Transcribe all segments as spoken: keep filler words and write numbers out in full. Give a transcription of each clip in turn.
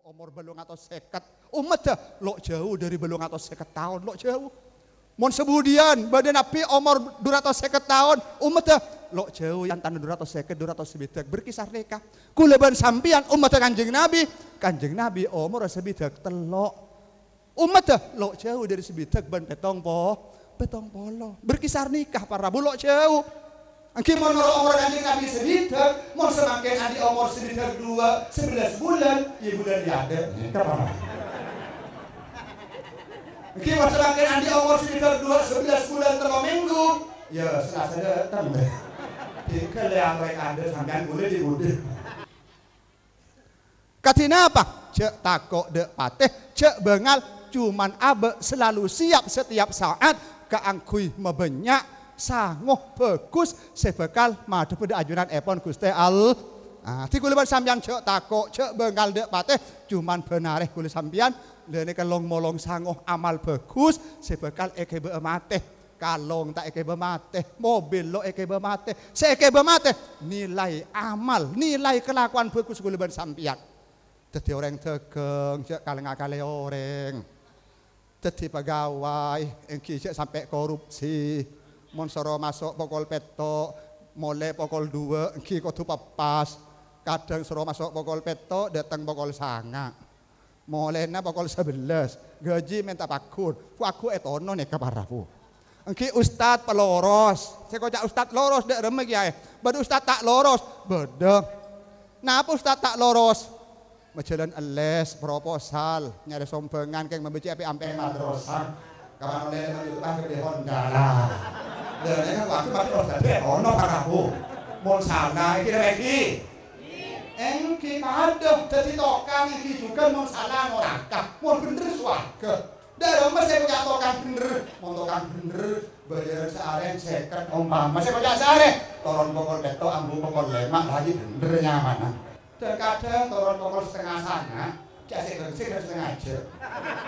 Omor bâllung atos sèket, ommaddhâ lo' jhâu dâri bâllung atos sèket taon, lo' jhâu. Mon sabudiyân bâdâ nabbhi omor dhu ratos sèket taon, ommaddhâ lo' jhâu, antara dhu ratos sèket, dhu ratos sabidhâk, berkisar nèka. Kaulâ bân sampèyan ommaddhâ Kanjeng Nabi, Kanjeng Nabi omorra sabidhâk tello'. Ommaddhâ lo' jhâu dâri sabidhâk bân pèttong po-, pèttong polo. Berkisar nèka, para rabu, lo' jhâu. Èngghi mon noro' omor Kanjeng Nabi sabidhâk, mon samangkèn andi' omor sabidhâk dua, sebelas bulan, iyâ bulan iyâ adâ'. Èngghi mon samangkèn andi' omor sabidhâk dua, sebelas bulan tello minggu, iyâ Selasa dâteng. Dhika lè amorè kandhâ sampèyan bulâ di budi. Kadhi napa? Jhâ' tako' dâ' patè, jhâ' bângal, cuman abâ' salalu siap setiap saat kaangghuy mabânnya' sango bhâghus sè bhâkal madhebbhâ dâ' ajunanèpon Ghustè All-, Ah, dhâddhi kaulâ bân sampèyan jhâ' tako', jhâ' bângal dâ' patè, cuman bân arè kaulâ sampèyan, la nèka long-molong sango amal bhâghus sè bhâkal èghibâ'â matè. Kalong ta' èghibâ matè, mobil lo' èghibâ matè. Sè èghibâ matè, nilai amal, nilai kalakowan bhâghus kaulâ bân sampèyan. Dhâddhi orèng dhâghâng, jhâ' kal-ngakalè orèng. Dhâddhi pegawai, èngghi jhâ' sampè' korupsi. Mon soro maso' pokol pètto', molè pokol dua, èngghi kodhu peppas. Kadhâng soro maso' pokol pètto', dâteng pokol sanga'. Molèna pokol sabellâs, ghâji mènta pagghun, pagghun ètono nèka para rabu. Èngghi ustad paloros, sè koca' ustad loros dâ' remma kèyaè, bâdâ ustad ta' loros, bâdâ. Napa ustad ta' loros? Majhâlân ellès, proposal, nyarè sombhângan kèng mabâcè apè' ampè madrasah. Kapan olè nang YouTube ghâbây Honda la. Lha, nèka waktu mati ustad dâ' ono para rabu. Mon sala, èngghi napa èngghi? Èngghi padâ, dhâddhi tokang èngghi jhughân mon sala noraka, mon bhendher sowarghâ. Dâ' remma sè koca' tokang bhendher, mon tokang bhendher, bâjârân saarè sèket ompama. Sè koca' saarè, toron pokol pètto', ambu pokol lèma', la ghi' bhendher nyamana. Dhâng-kadhâng toron pokol satengnga sanga', jhâ' sè ghân-, sè ghân satengnga jhâm.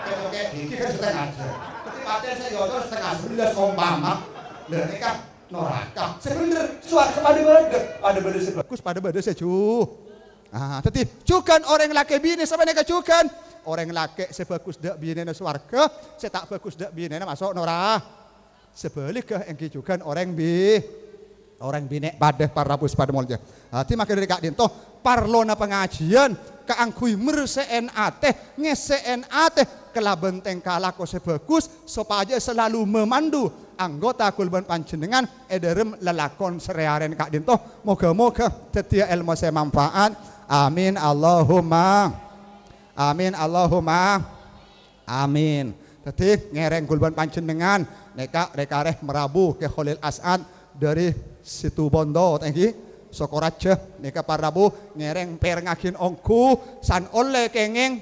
Kèng-kèng ghi' ghân satengnga jhâm. Dhâddhi patèn sè èocor satengnga sabellâs ompama. Lha, nèka Noraka. Sè bhendher, sowarghâ padâ bâdâ. Padâ bâdâ sè bhâghus, padâ bâdâ sè ju-, Ah, dhâddhi, jhughân orèng lakè binè sapanèka jhughân. Orèng lakè sè bhâghus dâ' binèna sowarghâ, sè ta' bhâghus dâ' binèna maso' nora-, sabhâligghâ èngghi jhughân orèng bi-, orèng binè' padâ para rabu sè padâ molja. Dhâddhi, maka dâri ka'dinto, parlona pangajiyân kaangghuy mersè'èn atè, ngèssè'èn atè kalabân tèngka lako sè bhâghus, sopajâ salalu mamandu anggota kaulâ bân panjhennengngan è dâlem lalakon sarè-arèna ka'dinto. Moghâ-moghâ dhâddhiyâ èlmo sè manfaat. Amin, Allahumma. Amin, Allahumma. Amin. Dhâddhi, ngèrèng kaulâ bân panjhennengngan nèka rè-karè marabu Kè Kholil As'ad dâri Situbondo, ta' èngghi? Sokoraja nèka para rabu ngèrèng pèrengngaghin ongghu san ollè kèngèng